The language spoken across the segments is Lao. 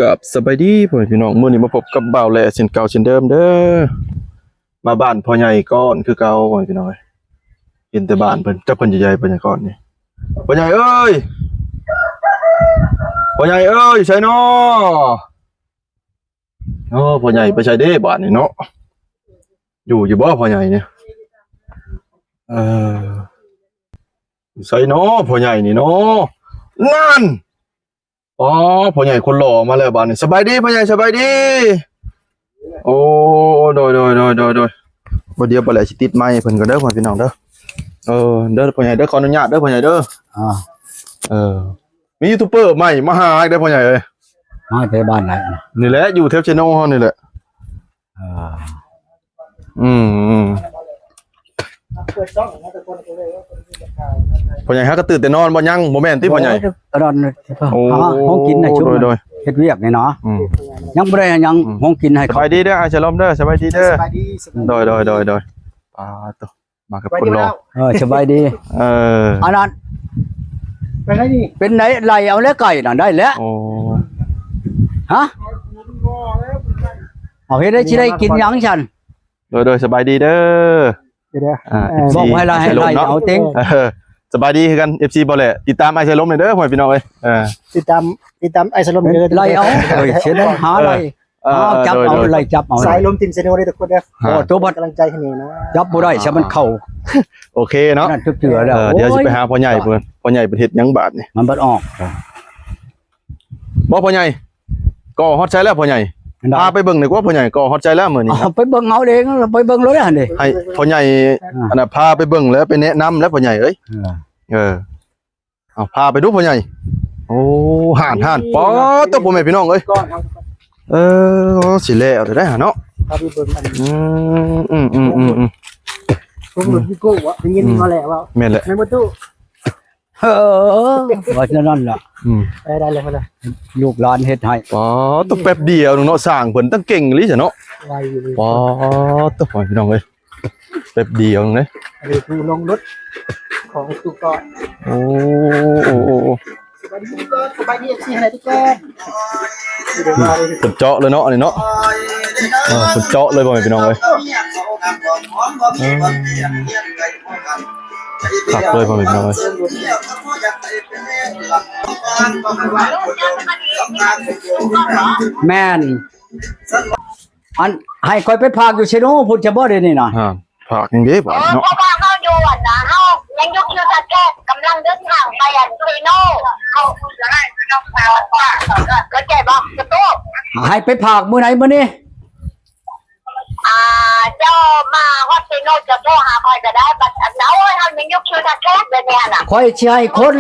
ກາບສະບາຍດີພໍ່ແມ່ພີ່ນ້ອງ, ມື້ນີ້ມາພົບກັບບ່າວແຫຼເຊັ່ນເກົ່າເຊັ່ນເດີມເດີ. ມາບ້ານພໍ່ໃຫຍ່ກ້ອນຄືເກົ່າພໍ່ແມ່ພີ່ນ້ອງເອີຍ. ເຫັນແຕ່ບ້ານເພິ່ນ, ຈັກເພິ່ນຢູ່ໃສພໍ່ໃຫຍ່ກ້ອນນີ້. ພໍ່ໃຫຍ່ເອີຍ! ພໍ່ໃຫຍ່ເອີຍ! ຢູ່ໃສນໍ? ໂອ້ ພໍ່ໃຫຍ່ໄປໃສເດ້ບາດນີ້ເນາະ? ຢູ່ຢູ່ບໍ່ພໍ່ໃຫຍ່ນີ້? ເອີ ຢູ່ໃສນໍພໍ່ໃຫຍ່ນີ້ເນາະ? ນັ້ນ! ອໍ ພໍ່ໃຫຍ່ຄົນຫຼໍ່ມາແລ້ວບາດນີ້. ສະບາຍດີພໍ່ໃຫຍ່, ສະບາຍດີ. ໂອ້ ໂດຍໆໆໆ ບໍ່ດຽວບໍ່ແຫຼຊິຕິດໄມເພິ່ນກ່ອນເດີພໍ່ແມ່ພີ່ນ້ອງເດີ. ເອີ ເດີພໍ່ໃຫຍ່ເດີ, ຂໍອະນຸຍາດເດີພໍ່ໃຫຍ່ເດີ. ອ່າ ເອີ ມີຢູທູບເບີໃໝ່ມາຫາອີກເດີພໍ່ໃຫຍ່ເອີຍ. ມາແຕ່ບ້ານໃດ? ນີ້ແຫຼະ ຢູ່ແຖວເຊໂນເຮົານີ້ແຫຼະ. ອ່າ ອືມໆ ເປີດຊ່ອງໃຫ້ທຸກຄົນເລີຍວ່າເພິ່ນມີຈັກຂ່າວ. ພໍ່ໃຫຍ່ຫາກະຕື່ນແຕ່ນອນບໍ່? ຍັງບໍ່ແມ່ນຕິພໍ່ໃຫຍ່? ໂອ້ຍ ຕອນນັ້ນ ໂອ້ ຫາຂອງກິນໃຫ້ຊຸມ ໂດຍໆ ເຮັດວຽກນີ້ນະ. ອືມ ຍັງບໍ່ໄດ້ຫຍັງ ອືມ ຂອງກິນໃຫ້ເຂົາ. ສະບາຍດີເດີ ອ້າຍສະຫຼົມເດີ, ສະບາຍດີເດີ. ສະບາຍດີ ສະບາຍດີ ໂດຍໆໆໆ ປາໂຕ ມາກັບຄົນຫຼໍ່. ເອີ ສະບາຍດີ. ເອີ ອັນນັ້ນ ໄປໄດ້ນີ້ ເປັນໄດ ໄລ່ເອົາແລ້ວໄກ່ນະ ໄດ້ແລ້ວ. ໂອ້ ຮະ ເອົາເຮັດໄດ້ ຊິໄດ້ກິນຫຍັງຊັ້ນ? ໂດຍໆ ສະບາຍດີເດີ. ເດີ ອ່າ ເອີ ເອັຟຊີ ບອກໃຫ້ໄລ່ ໃຫ້ໄລ່ເອົາເຕັງ. ເອີ ສະບາຍດີຄືກັນ ເອັຟຊີ ບໍ່ແຫຼ ຕິດຕາມອ້າຍສາຍລົມແດ່ເດີ ພໍ່ແມ່ພີ່ນ້ອງເອີຍ. ເອີ ຕິດຕາມ ຕິດຕາມອ້າຍສາຍລົມເດີ ໄລ່ເອົາ. ໂອ້ຍ ເສຍແລ້ວ ຫາໄລ່ ເອີ ຫາຈັບເອົາ ໂດຍໆ ໄລ່ຈັບເອົາ. ສາຍລົມທີມເຊໂນເດີທຸກຄົນເດີ. ໂອ້ ໂຕບັດກຳລັງໃຈໃຫ້ແນວນະ ຈັບບໍ່ໄດ້ ສະມັນເຂົ້າ. ໂອເຄເນາະ ນັ້ນເທື່ອແລ້ວ. ເອີ ດຽວຊິໄປຫາພໍ່ໃຫຍ່ເພິ່ນ ພໍ່ໃຫຍ່ເພິ່ນເຮັດຫຍັງບາດນີ້ ມັນບັດອອກ. ບໍ່ພໍ່ໃຫຍ່ ກໍຮອດໃສແລ້ວພໍ່ໃຫຍ່? ພາໄປເບິ່ງໜ່ອຍກວ່າພໍ່ໃຫຍ່ ກໍຮອດໃສແລ້ວມື້ນີ້? ເອົາ ໄປເບິ່ງເອົາເອງ ໄປເບິ່ງໂລດຫັ້ນເດ. ໃຫ້ພໍ່ໃຫຍ່ ອ່າ ອັນນ່າ ພາໄປເບິ່ງແລ້ວໄປແນະນຳແລ້ວພໍ່ໃຫຍ່ເອີຍ. ເອີ ເອີ ເອົາ ພາໄປດູພໍ່ໃຫຍ່. ໂອ້ ຮ້ານ ຮ້ານ ປາດໂຕ ພໍ່ແມ່ພີ່ນ້ອງເອີຍ. ເອີ ຊິແລ້ວແລ້ວເນາະ ພາໄປເບິ່ງອັນ ອືມ ອືມໆໆໆ ໂອ້ ໄດ້ຍິນມາແລ້ວວ່າ ແມ່ນແຫຼະ ແມ່ນບໍ່ຕູ້? ເອີ ວ່າຊັ້ນນັ້ນລະ. ອືມ ໄດ້ ໄດ້ເລີຍ ໄດ້ເລີຍ ລູກຫຼານເຮັດໃຫ້. ປາດໂຕ ແປັບດຽວໜຶ່ງເນາະ ຊ່າງເພິ່ນຕັ້ງເກັ່ງອີ່ຫຼີຊະເນາະ. ໄວຢູ່ ປາດໂຕ ພໍ່ແມ່ພີ່ນ້ອງເອີຍ ແປັບດຽວໜຶ່ງເດ້. ອັນນີ້ຄືລົງລົດຂອງຕູ້ກ່ອນ. ໂອ້ ໂອ້ ໂອ້ ໂອ້ ສະບາຍດີທຸກຄົນ ສະບາຍດີເອັຟຊີໃຫ້ທຸກຄົນ. ເພິ່ນເຈາະເລີຍເນາະ ອັນນີ້ເນາະ. ເອີ ເພິ່ນເຈາະເລີຍ ພໍ່ແມ່ພີ່ນ້ອງເອີຍ. ເອີ ຄັກເລີຍ ພໍ່ແມ່ພີ່ນ້ອງເອີຍ. ແມ່ນ ອັນ ໃຫ້ຂ້ອຍໄປພາກຢູ່ເຊໂນພຸ້ນຈະບໍ່ ດຽວນີ້ນະ? ອ່າ ພາກຫຍັງເດ້ບາດນີ້ເນາະ? ເອີ ເພາະວ່າເຮົາຢູ່ອັນນະ ເຮົາຍັງຢູ່ຄິວທັດແທກ ກຳລັງເດີນທາງໄປອັນເຊໂນ. ເຮົາ ເຂົ້າໃຈບໍ່? ປະຕູ ໃຫ້ໄປພາກມື້ໃດມື້ນີ້? ອ່າ ເຈົ້າມາຮອດເຊໂນ ເຈົ້າໂທຫາຂ້ອຍກໍໄດ້. ບັດອັນ ໂອ້ຍ ເຮົາຍັງຢູ່ຄິວທັດແທກ ດຽວນີ້ຫັ້ນນະ. ຂ້ອຍຊິໃຫ້ຄົນ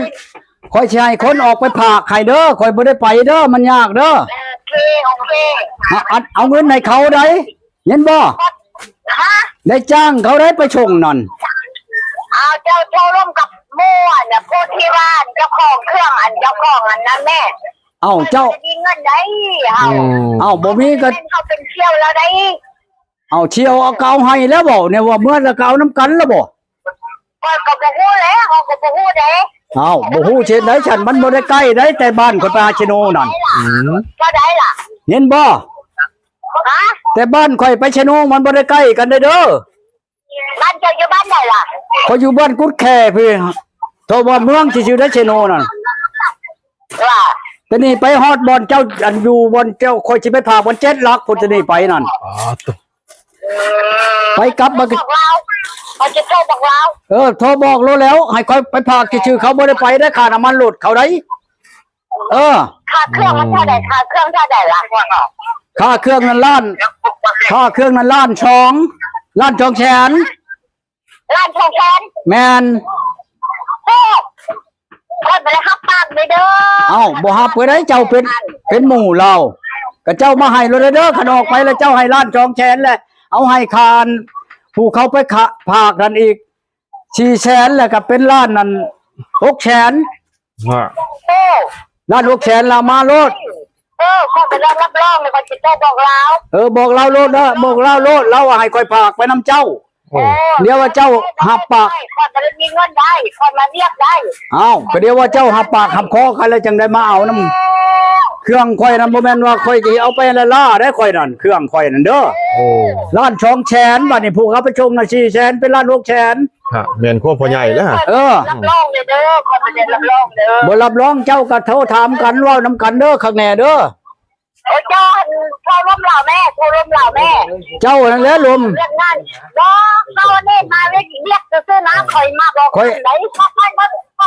ຂ້ອຍຊິໃຫ້ຄົນອອກໄປພາກໃຫ້ເດີ ຂ້ອຍບໍ່ໄດ້ໄປເດີ ມັນຍາກເດີ. ໂອເຄ ໂອເຄ ເອົາ ເອົາເງິນໃຫ້ເຂົາໃດ ເຫັນບໍ່? ຮະ? ໄດ້ຈ້າງເຂົາໃດໄປສົ່ງນັ້ນ. ເອົາ ເຈົ້າໂທລົມກັບໝູ່ອັນນະ ຜູ້ທີ່ວ່າເຈົ້າຂອງເຄື່ອງ ອັນເຈົ້າຂອງອັນນັ້ນແມ່. ເອົ້າ ເຈົ້າ ຂ້ອຍບໍ່ໄດ້ມີເງິນໃດ. ເອົ້າ ອືມ ເອົ້າ ບໍ່ມີກໍ ເຂົາເປັນສ່ຽວແລ້ວໃດ. ເອົ້າ ສ່ຽວເອົາ ກໍເອົາໃຫ້ແລ້ວບໍ? ແນວວ່າເມືອແລ້ວກໍເອົານຳກັນແລ້ວບໍ? ຂ້ອຍກໍບໍ່ຮູ້ແຫຼະ ເຮົາກໍບໍ່ຮູ້ເດ້. ເອົ້າ ບໍ່ຮູ້ຊິເຮັດໃດຊັ້ນ ມັນບໍ່ໄດ້ໃກ້ໃດ ແຕ່ບ້ານຂ້ອຍໄປຫາເຊໂນນັ້ນ. ອືມ ເທົ່າໃດລະ? ເຫັນບໍ່? ຮະ? ແຕ່ບ້ານຂ້ອຍໄປເຊໂນມັນບໍ່ໄດ້ໃກ້ກັນເດ້. ບ້ານເຈົ້າຢູ່ບ້ານໃດລະ? ຂ້ອຍຢູ່ບ້ານກຸດແຄພີ້ ເພາະວ່າເມືອງຊື່ໆ ໄດ໋ເຊໂນນັ້ນ. ວ່າ ແຕ່ນີ້ໄປຮອດບ່ອນເຈົ້າ ອັນຢູ່ບ່ອນເຈົ້າ ຂ້ອຍຊິໄປພາກບ່ອນເຈັດຫຼັກພຸ້ນ ແຕ່ນີ້ໄປນັ້ນ. ອໍ ໂຕ ໄປກັບມາ ບອກລາວ ຂ້ອຍຈະໂທບອກລາວ. ເອີ ໂທບອກໂລດແລ້ວ ໃຫ້ຂ້ອຍໄປພາກຊື່ໆ ເຂົາບໍ່ໄດ້ໄປໄດ໋ ຄ່ານ້ຳມັນລົດເຂົາໄດ໋. ເອີ ຄ່າເຄື່ອງມັນເທົ່າໃດ? ຄ່າເຄື່ອງເທົ່າໃດລະ? ຄ່າເຄື່ອງນັ້ນລ້ານ ຄ່າເຄື່ອງນັ້ນລ້ານສອງ ລ້ານສອງແສນ. ລ້ານສອງແສນ? ແມ່ນ. ໂອ້ ຂ້ອຍບໍ່ໄດ້ຮັບປາກເດີ. ເອົ້າ ບໍ່ຮັບກໍໄດ້ ເຈົ້າເປັນ ເປັນໝູ່ລາວ ກໍເຈົ້າມາໃຫ້ໂລດເດີ. ຄັນອອກໄປແລ້ວເຈົ້າໃຫ້ລ້ານສອງແສນແຫຼະ ເອົາໃຫ້ຄ່າອັນ ຜູ້ເຂົາໄປຝາກນັ້ນອີກສີ່ແສນ ແລ້ວກໍເປັນລ້ານນັ້ນຫົກແສນ. ຮະ ໂອ້ ລ້ານຫົກແສນລະມາໂລດ. ເອີ ຂ້ອຍກໍໄດ້ຮັບຮອງແລ້ວ ຂ້ອຍຊິໄປບອກລາວ. ເອີ ບອກລາວໂລດເດີ ບອກລາວໂລດ ລາວວ່າໃຫ້ຂ້ອຍຝາກໄປນຳເຈົ້າ. ໂອ້ ດຽວວ່າເຈົ້າຮັບປາກ ຂ້ອຍບໍ່ໄດ້ມີເງິນໄດ໋ ຂ້ອຍມາວຽກໄດ໋. ເອົ້າ ກໍດຽວວ່າເຈົ້າຮັບປາກຮັບຄໍກັນແລ້ວ ຈັ່ງໄດ້ມາເອົານຳ. ເຄື່ອງຂ້ອຍນັ້ນບໍ່ແມ່ນວ່າຂ້ອຍຊິເອົາໄປລ້າໆໄດ໋ ຂ້ອຍນັ້ນ ເຄື່ອງຂ້ອຍນັ້ນເດີ. ໂອ້ ລ້ານສອງແສນ ບາດນີ້ຜູ້ເຂົາໄປສົ່ງນະສີ່ແສນ ເປັນລ້ານຫົກແສນ. ຮະ ແມ່ນຄວາມພໍ່ໃຫຍ່ແລ້ວ. ເອີ ຮັບຮອງເດີ ຂໍໄດ້ຮັບຮອງເດີ. ບໍ່ຮັບຮອງ ເຈົ້າກໍໂທຖາມກັນ ເວົ້ານຳກັນເດີ ຄັກແນ່ເດີ. ໂອ້ ເຈົ້າ ໂທລົມລາວແມ້ ໂທລົມລາວແມ້. ເຈົ້າຫັ້ນແຫຼະລົມ ເລື່ອງງານ. ບໍ່ ເຂົານີ້ມາວຽກ ວຽກຊື່ໆນະ ຂ້ອຍມາບອກໄດ້. ຂ້ອຍ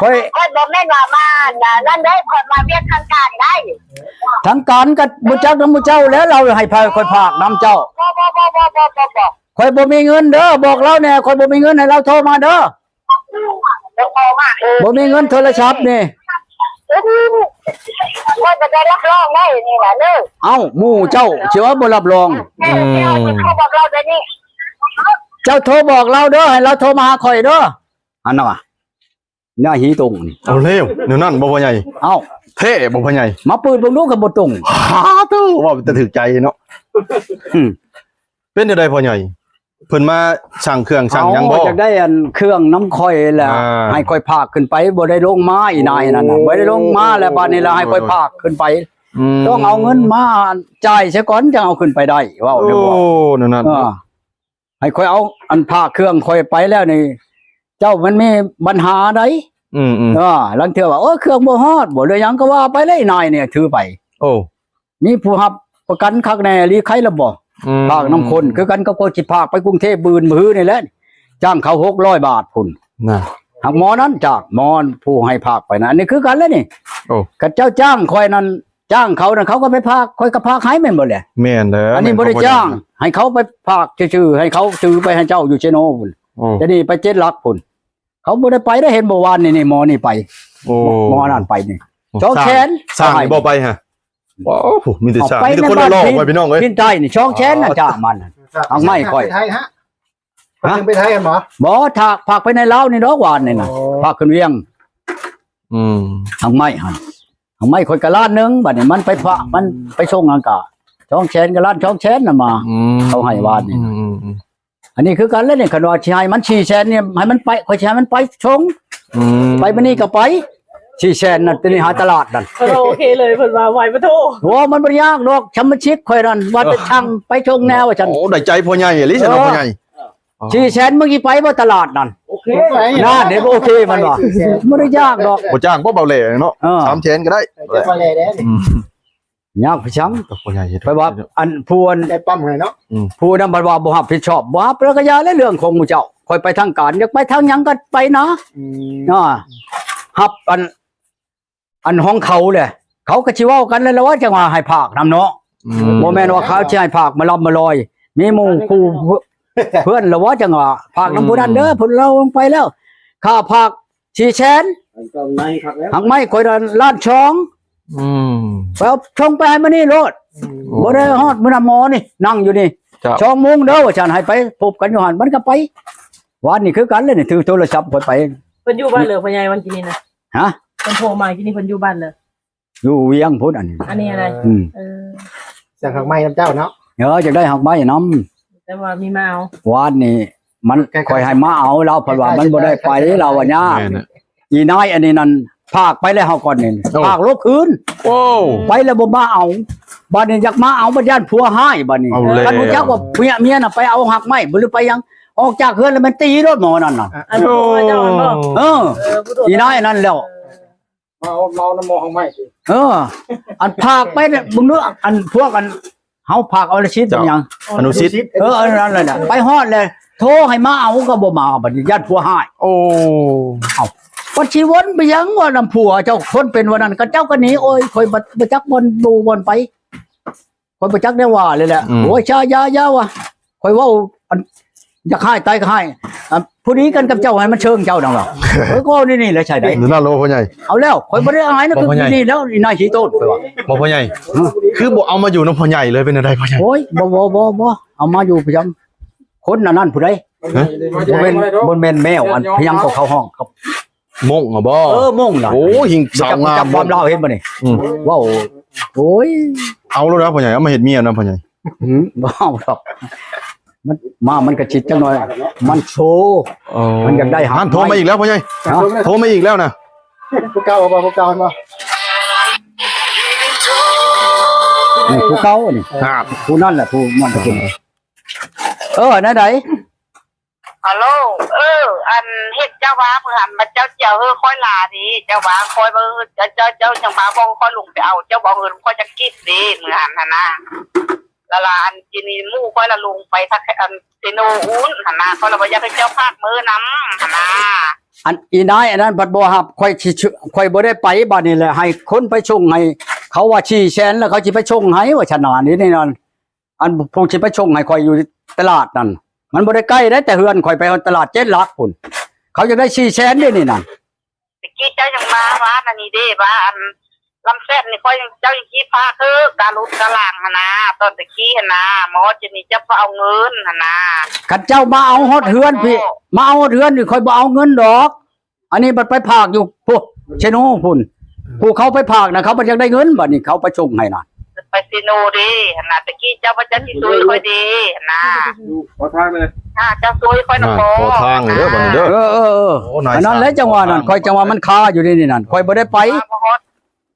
ຂ້ອຍ ຂ້ອຍບໍ່ແມ່ນວ່າມານັ້ນໄດ໋ ຂ້ອຍມາວຽກທາງການໄດ໋. ທາງການກໍບໍ່ຈັກນຳໝູ່ເຈົ້າແຫຼະ ລາວໃຫ້ຂ້ອຍພາກນຳເຈົ້າ. ບໍ່ ບໍ່ ຂ້ອຍບໍ່ມີເງິນເດີ ບອກລາວແດ່ ຂ້ອຍບໍ່ມີເງິນ ໃຫ້ລາວໂທມາເດີ. ບໍ່ມີເງິນໂທລະສັບນີ້ ຂ້ອຍບໍ່ໄດ້ຮັບຮອງໄດ້ນີ້ນະເດີ. ເອົ້າ ໝູ່ເຈົ້າຊິວ່າບໍ່ຮັບຮອງ. ອືມ ເຂົາບອກລາວແບບນີ້ ເຈົ້າໂທບອກລາວເດີ ໃຫ້ລາວໂທມາຫາຂ້ອຍເດີ ອັນນັ້ນວ່າ ໜ້າຫີຕົງນີ້. ເອົາແລ້ວ ແນວນັ້ນບໍ່ພໍ່ໃຫຍ່? ເອົ້າ ແທ້ບໍ່ພໍ່ໃຫຍ່? ມາເປີດເບິ່ງດູ ຄັນບໍ່ຕົງ. ຫາໂທ້ ເວົ້າແຕ່ຖືກໃຈເນາະ. ອືມ ເປັນຈັ່ງໃດພໍ່ໃຫຍ່? ເພິ່ນມາສັ່ງເຄື່ອງສັ່ງຫຍັງບໍ່? ເອົ້າ ຢາກໄດ້ອັນເຄື່ອງນຳຂ້ອຍແຫຼະ ອ່າ ໃຫ້ຂ້ອຍພາກຂຶ້ນໄປ ບໍ່ໄດ້ລົງມາ ອີ່ນາຍນັ້ນນະ ໂອ້ ບໍ່ໄດ້ລົງມາ ແລ້ວບາດນີ້ລະໃຫ້ຂ້ອຍພາກຂຶ້ນໄປ. ອືມ ຕ້ອງເອົາເງິນມາຈ່າຍຊະກ່ອນ ຈັ່ງເອົາຂຶ້ນໄປໄດ້ ເວົ້າ ໂອ້ ແນວນັ້ນ ເອີ ໃຫ້ຂ້ອຍເອົາອັນພາກເຄື່ອງຂ້ອຍໄປແລ້ວນີ້ ເຈົ້າມັນມີບັນຫາໃດ໋. ອືມໆ ເອີ ລາງເທື່ອວ່າ ໂອ້ຍ ເຄື່ອງບໍ່ຮອດບໍ່ ຫຼືຫຍັງກໍວ່າໄປເລີຍ ນາຍນີ້ຖືໄປ. ໂອ້ ມີຜູ້ຮັບປະກັນຄັກແນ່ ລີໄຄລະບໍ່? ອືມ ພາກນຳຄົນ ຄືກັນກັບຄົນຊິພາກໄປກຸງເທບມື້ອື່ນມື້ຮືນີ້ແຫຼະ ຈ້າງເຂົາຫົກຮ້ອຍບາດພຸ້ນນະ. ຫາກໝໍນັ້ນຈ້າງ ໝໍຜູ້ໃຫ້ພາກໄປນະ ອັນນີ້ຄືກັນແຫຼະນີ້. ໂອ້ ຄັນເຈົ້າຈ້າງຂ້ອຍນັ້ນ ຈ້າງເຂົານັ້ນ ເຂົາກໍໄປພາກ ຂ້ອຍກໍພາກໃຫ້ແມ່ນບໍ່ແຫຼະ? ແມ່ນແລ້ວ ອັນນີ້ບໍ່ໄດ້ຈ້າງ ໃຫ້ເຂົາໄປພາກຊື່ໆ ໃຫ້ເຂົາຊື້ໄປໃຫ້ເຈົ້າຢູ່ເຊໂນພຸ້ນ. ໂອ້ ແຕ່ນີ້ໄປເຈັດຫຼັກພຸ້ນ ເຂົາບໍ່ໄດ້ໄປເດ້ ເຫັນບໍ່ວານນີ້ ໝໍນີ້ໄປ. ໂອ້ ໝໍນັ້ນໄປນີ້ ສອງແສນ ສ້າງນີ້ບໍ່ໄປຫະ? ໂອ້ ມີແຕ່ສ້າງ ມີແຕ່ຄົນຫຼໍ່ໆ ພີ່ນ້ອງເອີຍ ພິນໃຕ້ນີ້ ສອງແສນນະ ຈ້າງມັນ ຫາກໄມ້ຂ້ອຍ. ໄປໄທຫະ? ຫາ ໄປໄທກັນບໍ່? ບໍ່ ພາກ ພາກໄປໃນລາວນີ້ດອກ ວານນີ້ນະ. ໂອ້ ພາກຂຶ້ນວຽງ. ອືມ ຫາກໄມ້ຫັ້ນ ຫາກໄມ້ຂ້ອຍກໍລ້ານໜຶ່ງ ບາດນີ້ມັນໄປພາກ ມັນໄປສົ່ງອັນກະສອງແສນ ກໍລ້ານສອງແສນນະມາ. ອືມ ເຂົາໃຫ້ວານນີ້. ອືມໆໆ ອັນນີ້ຄືກັນແຫຼະນີ້ ຄັນວ່າຊິໃຫ້ມັນສີ່ແສນນີ້ ໃຫ້ມັນໄປ ຂ້ອຍຊິໃຫ້ມັນໄປສົ່ງ. ອືມ ໄປມື້ນີ້ກໍໄປ ສີ່ແສນນັ້ນ ຕົວນີ້ຫາຕະຫຼາດນັ້ນ. ເອີ ໂອເຄເລີຍ ເພິ່ນວ່າໄວປະໂທ. ໂອ້ ມັນບໍ່ໄດ້ຍາກດອກ ສະມາຊິກຂ້ອຍນັ້ນ ວ່າແຕ່ ເອີ ຊ່າງໄປສົ່ງແນວວ່າຊັ້ນ. ໂອ້ ໄດ້ໃຈພໍ່ໃຫຍ່ອີ່ຫຼີຊັ້ນເນາະ ເອີ ພໍ່ໃຫຍ່. ອໍ ສີ່ແສນ ມຶງຊິໄປບໍ່ຕະຫຼາດນັ້ນ? ໂອເຄ ນັ້ນເຫັນບໍ່? ໂອເຄມັນວ່າ ບໍ່ໄດ້ຍາກດອກ. ບໍ່ຈ້າງບໍ່ເບົາແຫຼເນາະ? ເອີ ສາມແສນກໍໄດ້ ແຕ່ບໍ່ແຫຼເດ້. ອືມ ຍາກໄປຈັ່ງ ກໍພໍ່ໃຫຍ່ເຮັດ ຂ້ອຍວ່າອັນຜູ້ອັນ ໄດ້ປ້ຳໃຫ້ເນາະ. ອືມ ຜູ້ນັ້ນບັດວ່າບໍ່ຮັບຜິດຊອບ ບໍ່ຮັບແລ້ວກໍຢ່າແຫຼະ ເລື່ອງຂອງໝູ່ເຈົ້າ. ຂ້ອຍໄປທາງການ ຢາກໄປທາງຫຍັງກໍໄປນະ. ອືມ ອ່າ ຮັບອັນ ອັນຂອງເຂົາແຫຼະ ເຂົາກໍຊິເວົ້າກັນແລ້ວວ່າ ຈັ່ງວ່າໃຫ້ພາກນຳເນາະ. ອືມ ບໍ່ແມ່ນວ່າເຂົາຊິໃຫ້ພາກມາລຳມາລອຍ ມີໝູ່ຄູ່ເພື່ອນແລ້ວວ່າ ຈັ່ງວ່າພາກນຳຜູ້ນັ້ນເດີ ອືມ ເພິ່ນລາວລົງໄປແລ້ວ ຄ່າພາກສີ່ແສນ ຫາກໄມ້ຂ້ອຍລ້ານສອງ. ອືມ ໄປເອົາສົ່ງໄປໃຫ້ມື້ນີ້ໂລດ. ອືມ ບໍ່ໄດ້ຮອດມື້ນຳໝໍນີ້ ນັ່ງຢູ່ນີ້ ສອງໂມງເດີວ່າຊັ້ນ ໃຫ້ໄປພົບກັນຢູ່ຫັ້ນ ມັນກໍໄປ. ວານນີ້ຄືກັນເລີຍນີ້ ຖືໂທລະສັບຂ້ອຍໄປ. ເພິ່ນຢູ່ບ້ານເລີ ພໍ່ໃຫຍ່ ວັນກີ້ນີ້ນະ? ຮະ? ເພິ່ນໂທມາກີ້ນີ້ ເພິ່ນຢູ່ບ້ານເລີ? ຢູ່ວຽງພຸ້ນ ອັນນີ້. ອັນນີ້ອະໄລ? ອືມ ເອີ ສັ່ງຫາກໄມ້ນຳເຈົ້າເນາະ? ເອີ ຢາກໄດ້ຫາກໄມ້ນຳ ແຕ່ວ່າມີມາເອົາ. ວານນີ້ມັນ ຂ້ອຍໃຫ້ມາເອົາ ລາວພັດວ່າມັນບໍ່ໄດ້ໄປ ລາວວ່າຍາກ. ແມ່ນ ອີນາຍອັນນີ້ນັ້ນ ພາກໄປແລ້ວເຮົາກ່ອນນີ້ ໂອ້ ພາກລົບຄືນ. ໂອ້ ໄປແລ້ວບໍ່ມາເອົາ ບາດນີ້ຢາກມາເອົາ ບັດຢ້ານຜົວຮ້າຍ ບາດນີ້. ເອົາແລ້ວ ຄັນຮູ້ຈັກວ່າເມຍ ເມຍນະໄປເອົາຫາກໄມ້ບໍ່ ຫຼືໄປຫຍັງ ອອກຈາກເຮືອນແລ້ວແມ່ນຕີໂລດໝໍນັ້ນນະ. ອັນ ໂອ້ ເຈົ້າຫັ້ນບໍ່? ເອີ ເອີ ອີນາຍອັນນັ້ນແລ້ວ ເມົາ ເມົານຳໝໍຫາກໄມ້. ເອີ ອັນພາກໄປເບິ່ງດູ ອັນພວກອັນ ເຮົາພາກອະນຸສິດ ເຈົ້າ ເປັນຫຍັງ ອະນຸສິດ. ເອີ ອັນນັ້ນແຫຼະນະ ໄປຮອດແລ້ວໂທໃຫ້ມາເອົາກໍບໍ່ມາ ບັດນີ້ຢ້ານຜົວຮ້າຍ. ໂອ້ ເອົ້າ ບັດຊິວົນໄປຫຍັງວ່ານຳຜົວເຈົ້າ ຄົນເປັນວ່ານັ້ນ ກະເຈົ້າກໍໜີ. ໂອ້ຍ ຂ້ອຍບໍ່ ບໍ່ຈັກບ່ອນຢູ່ບ່ອນໄປ ຂ້ອຍບໍ່ຈັກແນວວ່າເລີຍແຫຼະ. ອືມ ໂອ້ຍ ຢ່າ ຢ່າ ຢ່າວ່າ ຂ້ອຍເວົ້າ ອັນ ຢາກຮ້າຍຕາຍກໍຮ້າຍ ອັນ ຜູ້ດີກັນກັບເຈົ້າໃຫ້ມັນເຊີງເຈົ້ານຳວ່າ. ຂ້ອຍກໍເວົ້ານີ້ໆແຫຼະ ໃຊ່ໄດ໋ ນັ້ນລະບໍ່ພໍ່ໃຫຍ່. ເອົາແລ້ວ ຂ້ອຍບໍ່ໄດ້ອາຍນະ ຄືນີ້ແລ້ວ ນາຍຂີ້ໂຕນ ຂ້ອຍວ່າ. ບໍ່ພໍ່ໃຫຍ່ ຄືບໍ່ເອົາມາຢູ່ນຳພໍ່ໃຫຍ່ເລີຍ ເປັນແນວໃດພໍ່ໃຫຍ່? ໂອ້ຍ ບໍ່ ບໍ່ ບໍ່ ບໍ່ ເອົາມາຢູ່ພະຍັງ ຄົນອັນນັ້ນຜູ້ໃດ? ຮະ? ບໍ່ແມ່ນ ບໍ່ແມ່ນແມວ ອັນພະຍັງກໍເຂົາຮ້ອງ ມົ້ງຫັ້ນບໍ່? ເອີ ມົ້ງນະ. ໂອ້ຍ ຫິງສາວງາມ ຄວາມລາວເຫັນບໍ່ນີ້? ອືມ ເວົ້າ ໂອ້ຍ ເອົາໂລດນະພໍ່ໃຫຍ່ ເອົາມາເຮັດເມຍນະພໍ່ໃຫຍ່. ຫືມ ບໍ່ເອົາດອກ ມັນ ມາ ມັນກະຊິດຈັກໜ່ອຍ ມັນໂຊ. ອໍ ມັນຢາກໄດ້ຫາກ ຫັ້ນໂທມາອີກແລ້ວພໍ່ໃຫຍ່. ຮະ? ໂທມາອີກແລ້ວນະ. ຜູ້ເກົ່າບໍ່? ຜູ້ເກົ່າຫັ້ນບໍ່? ນີ້ ຜູ້ເກົ່ານີ້ ຄັບ ຜູ້ນັ້ນແຫຼະ ຜູ້ມັນກິນ ເອີ ແນວໃດ? ຮາໂລ ເອີ ອັນເຫັນເຈົ້າວ່າມື້ຫັ້ນ ບັດເຈົ້າຊິເອົາເຮີຂ້ອຍລາເດ້ ເຈົ້າວ່າຂ້ອຍວ່າ ເອີ ເຈົ້າ ເຈົ້າ ເຈົ້າຍັງມາບອກຂ້ອຍລົງໄປເອົາ ເຈົ້າບໍ່ເອົາເງິນຂ້ອຍຈັກກີບເດ້ ມື້ຫັ້ນຫັ້ນນະ ລະລາ ອັນ ທີນີ້ໝູ່ຂ້ອຍລະລົງໄປ ທັກ ອັນ ເຊໂນອູ້ນຫັ້ນນະ ຂ້ອຍລະບໍ່ຢາກໃຫ້ເຈົ້າພາກເມີນຳຫັ້ນນະ ອັນ ອີນາຍອັນນັ້ນພັດບໍ່ຮັບ ຂ້ອຍຊິ ຂ້ອຍບໍ່ໄດ້ໄປ ບາດນີ້ແຫຼະ ໃຫ້ຄົນໄປສົ່ງໃຫ້ ເຂົາວ່າສີ່ແສນ ແລ້ວເຂົາຊິໄປສົ່ງໃຫ້ ວ່າຊັ້ນນະ ນີ້ ນີ້ນັ້ນ ອັນຜູ້ຊິໄປສົ່ງໃຫ້ຂ້ອຍຢູ່ຕະຫຼາດນັ້ນ ມັນບໍ່ໄດ້ໃກ້ເດ້ ແຕ່ເຮືອນຂ້ອຍໄປຮອດຕະຫຼາດເຈັດຫຼັກພຸ້ນ ເຂົາຢາກໄດ້ສີ່ແສນເດ້ນີ້ນັ້ນ ຕະກີ້ເຈົ້າຍັງມາວ່າອັນນີ້ເດ້ ວ່າອັນລຳແຊບນີ້ ຂ້ອຍ ເຈົ້າຍັງຂີ່ພາຄືກາລຸດກາລາງຫັ້ນນາ ຕອນຕະກີ້ຫັ້ນນາ ມາຮອດຈຸດນີ້ເຈົ້າບໍ່ເອົາເງິນຫັ້ນນາ ຄັນເຈົ້າມາເອົາຮອດເຮືອນພີ້ ມາເອົາຮອດເຮືອນນີ້ ຂ້ອຍບໍ່ເອົາເງິນດອກ ອັນນີ້ບັດໄປພາກຢູ່ພຸ້ນ ເຊໂນພຸ້ນ ຜູ້ເຂົາໄປພາກນະ ເຂົາບັດຢາກໄດ້ເງິນ ບັດນີ້ເຂົາໄປສົ່ງໃຫ້ນະ ໄປເຊໂນເດ້ຫັ້ນນະ ຕະກີ້ເຈົ້າວ່າເຈົ້າຊິຊ່ວຍຂ້ອຍເດ້ຫັ້ນນະ ຂໍທາງເລີຍ ອ່າ ເຈົ້າຊ່ວຍຂ້ອຍນະ ຂໍທາງເດີບັດນີ້ເດີ ເອີໆໆ ໂອ້ ນາຍ ອັນນັ້ນແຫຼະ ຈັງຫວະນັ້ນ ຂ້ອຍຈັ່ງວ່າມັນຄາຢູ່ໃນນີ້ນັ້ນ ຂ້ອຍບໍ່ໄດ້ໄປ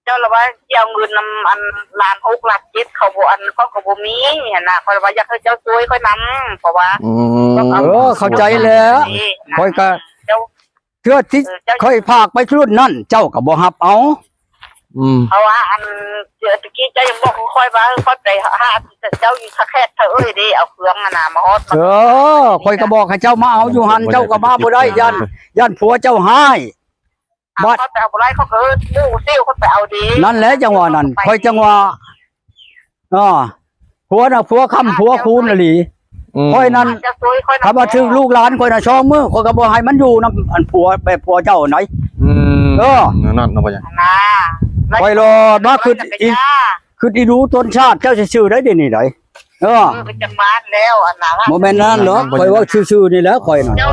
ເຈົ້າລະວ່າຊິເອົາເງິນນຳອັນລ້ານຫົກລ້ານເຈັດ ເຂົາບໍ່ ອັນ ເຂົາກໍບໍ່ມີຫັ້ນນະ ຂ້ອຍລະວ່າຢາກໃຫ້ເຈົ້າຊ່ວຍຂ້ອຍນຳ ເພາະວ່າ ອືມ ເອີ ເຂົ້າໃຈແລ້ວ ຂ້ອຍກໍ ເຈົ້າ ເທື່ອທີ່ຂ້ອຍພາກໄປຊຸດນັ້ນ ເຈົ້າກໍບໍ່ຮັບເອົາ ອືມ ເພາະວ່າອັນ ຕະກີ້ເຈົ້າຍັງບອກຂ້ອຍວ່າ ເອີ ຂ້ອຍໄປຫາເຈົ້າຢູ່ທ່າແຂກ ເອີ ເດ້ ເອົາເຄື່ອງຫັ້ນນະມາຮອດ ເອີ ຂ້ອຍກໍບອກໃຫ້ເຈົ້າມາເອົາຢູ່ຫັ້ນ ເຈົ້າກໍມາບໍ່ໄດ້ ຢ້ານ ຢ້ານຜົວເຈົ້າຮ້າຍ ບາດ ຂ້ອຍໄປເອົາບໍ່ໄດ້ ຂ້ອຍກໍໝູ່ຊິວຂ້ອຍໄປເອົາເດ້ ນັ້ນແຫຼະ ຈັ່ງວ່ານັ້ນ ຂ້ອຍຈັ່ງວ່າ ເອີ ຜົວນະ ຜົວຄ້ຳຜົວຄູນອີ່ຫຼີ ອືມ ຂ້ອຍນັ້ນ ຄັນວ່າຖືກລູກຫຼານຂ້ອຍນະ ສອງມື້ ຂ້ອຍກໍບໍ່ໃຫ້ມັນຢູ່ນຳ ອັນ ຜົວ ແບບຜົວເຈົ້າໃດ ອືມ ເອີ ແນວນັ້ນເນາະ ຂ້ອຍລະມາຄິດອີກ ຄິດອີດູຕົນຊາດເຈົ້າຊື່ໆ ໄດ໋ ດຽວນີ້ໄດ໋ ເອີ ເອີ ກໍຈັກບ້ານແລ້ວ ອັນນັ້ນ ບໍ່ແມ່ນນັ້ນດອກ ຂ້ອຍເວົ້າຊື່ໆ ນີ້ແຫຼະ ຂ້ອຍນັ້ນ ເຈົ້າ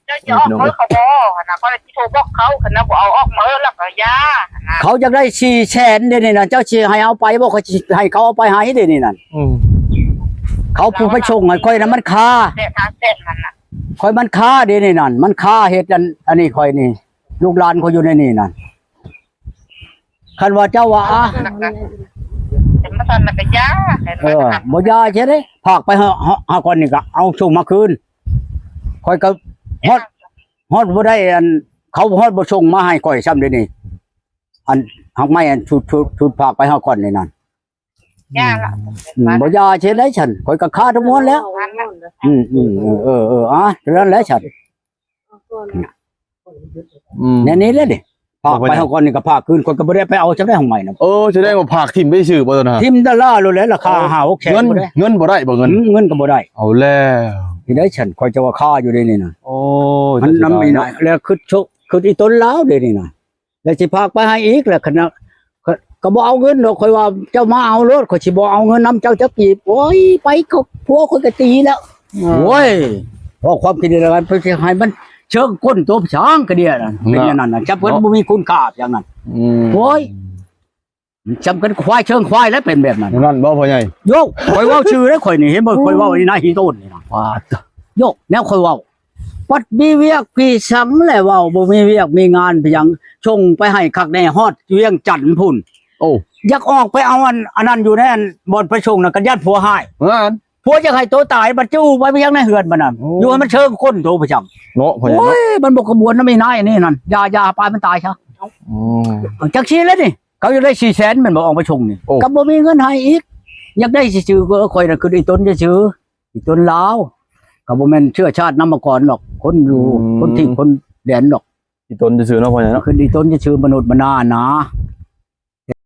ເຈົ້າຊິອອກເບີເຂົາບໍ່ຫັ້ນນະ ຂ້ອຍຊິໂທບອກເຂົາ ຄັນວ່າບໍ່ເອົາອອກມາແລ້ວກໍຢ່າຫັ້ນນະ ເຂົາຢາກໄດ້ສີ່ແສນ ດຽວນີ້ນະ ເຈົ້າຊິໃຫ້ເອົາໄປບໍ່ ຂ້ອຍຊິໃຫ້ເຂົາເອົາໄປໃຫ້ ດຽວນີ້ນັ້ນ ອືມ ເຂົາຜູ້ໄປສົ່ງໃຫ້ຂ້ອຍນະ ມັນຄາ ແສນ ຫ້າແສນຫັ້ນນະ ຂ້ອຍມັນຄາ ດຽວນີ້ນັ້ນ ມັນຄາເຮັດອັນ ອັນນີ້ຂ້ອຍນີ້ ລູກຫຼານຂ້ອຍຢູ່ໃນນີ້ນັ້ນ ຄັນວ່າເຈົ້າວ່າ ອາ ເປັນມາຊັ້ນລະກໍຢ່າ ເອີ ບໍ່ຢ່າເສຍເດ້ ພາກໄປຫາ ຫາ ຫາກ່ອນນີ້ກໍເອົາສົ່ງມາຄືນ ຂ້ອຍກໍຮອດ ຮອດບໍ່ໄດ້ ອັນ ເຂົາຮອດບໍ່ສົ່ງມາໃຫ້ຂ້ອຍຊ້ຳເດນີ້ ອັນ ຮາກໄມ້ ອັນ ຊຸດ ຊຸດ ຊຸດພາກໄປຫາກ່ອນນີ້ນັ້ນ ຢ່າລະ ອືມ ບໍ່ຢ່າເຮັດໄດ້ຊັ້ນ ຂ້ອຍກໍຄາທັງມວນແລ້ວ ອືມ ເອີ ເອີ ເອີ ອາ ນັ້ນແຫຼະຊັ້ນ ອືມ ແນວນີ້ແຫຼະນີ້ ພາກໄປເຮົາກ່ອນນີ້ກໍພາກຄືນ ຂ້ອຍກໍບໍ່ໄດ້ໄປເອົາຈັກໄດ້ຂອງໃໝ່ນະ ເອີ ສະແດງວ່າພາກຖິ້ມໄປຊື່ບໍ່ຕົວນັ້ນ ຖິ້ມຕະຫຼາໂລດແຫຼະ ລາຄາຫ້າຫົກແສນ ເງິນບໍ່ໄດ້ ເງິນບໍ່ໄດ້ບໍ່ເງິນ ອືມ ເງິນກໍບໍ່ໄດ້ ເອົາແລ້ວ ເຮັດໄດ້ຊັ້ນ ຂ້ອຍຈະວ່າຄາຢູ່ເດນີ້ນະ ໂອ້ຍ ມັນນຳອີ່ນະ ແລ້ວຄິດ ຄິດອີຕົນລາວເດນີ້ນະ ແລ້ວຊິພາກໄປໃຫ້ອີກ ແລ້ວຄັນນະ ຂ້ອຍກໍບໍ່ເອົາເງິນດອກ ຂ້ອຍວ່າເຈົ້າມາເອົາໂລດ ຂ້ອຍຊິບໍ່ເອົາເງິນນຳເຈົ້າຈັກກີບ ໂອ້ຍ ໄປກໍຜົວຂ້ອຍກໍຕີແລ້ວ ໂອ້ຍ ເວົ້າຄວາມຄິດດີແລ້ວ ເພິ່ນຊິໃຫ້ມັນເຊີງກົ້ນໂຕຊ່າງກະເດຍນັ້ນ ເປັນແນວນັ້ນນະ ຈະເພິ່ນບໍ່ມີຄຸນຄ່າຫຍັງນັ້ນ ອືມ ໂອ້ຍ ຈຳກັນຄວາຍເຊີງຄວາຍແລ້ວເປັນແບບນັ້ນ ນັ້ນບໍ່ພໍ່ໃຫຍ່ ໂຍ ຂ້ອຍເວົ້າຊື່ເດ້ ຂ້ອຍນີ້ ເຫັນບໍ່ ຂ້ອຍເວົ້ານີ້ນາຮີໂຕນນີ້ນະ ໂຍ ແນວຂ້ອຍເວົ້າ ບັດມີວຽກພີສັງແຫຼະເວົ້າ ບໍ່ມີວຽກມີງານພີຫຍັງ ສົ່ງໄປໃຫ້ຄັກແນ່ ຮອດວຽງຈັນພຸ້ນ ໂອ້ ຢາກອອກໄປເອົາອັນ ອັນນັ້ນຢູ່ໃນອັນ ບ່ອນໄປສົ່ງນະ ກໍຢ້ານຜົວຮ້າຍ ນັ້ນ ຜົວຢາກໃຫ້ໂຕຕາຍ ບັດຈະອູໄປຫຍັງໃນເຮືອນບັດນັ້ນ ໂອ້ ຢູ່ໃຫ້ມັນເຊີງກົ້ນໂຕໄປຈັ່ງເນາະ ໂອ້ຍ ມັນບໍ່ຂະບວນນຳອີນາຍອັນນີ້ນັ້ນ ຢ່າ ຢ່າ ປາຍມັນຕາຍຊະ ອືມ ຈັ່ງຊີ້ແຫຼະນີ້ ເຂົາຢາກໄດ້ສີ່ແສນແມ່ນບໍ່ ອອກໄປສົ່ງນີ້ ໂອ້ ກໍບໍ່ມີເງິນໃຫ້ອີກ ຢາກໄດ້ຊື່ໆ ກໍຂ້ອຍນະຄືອີຕົນຊື່ໆ ອີຕົນລາວ ກໍບໍ່ແມ່ນເຊື້ອຊາດນຳມາກ່ອນດອກ ຄົນຢູ່ ອືມ ຄົນທີ່ຄົນແດນດອກ ອີຕົນຊື່ໆເນາະ ພໍ່ໃຫຍ່ເນາະ ຄືອີຕົນຊື່ໆ ມະນຸດມະນານາ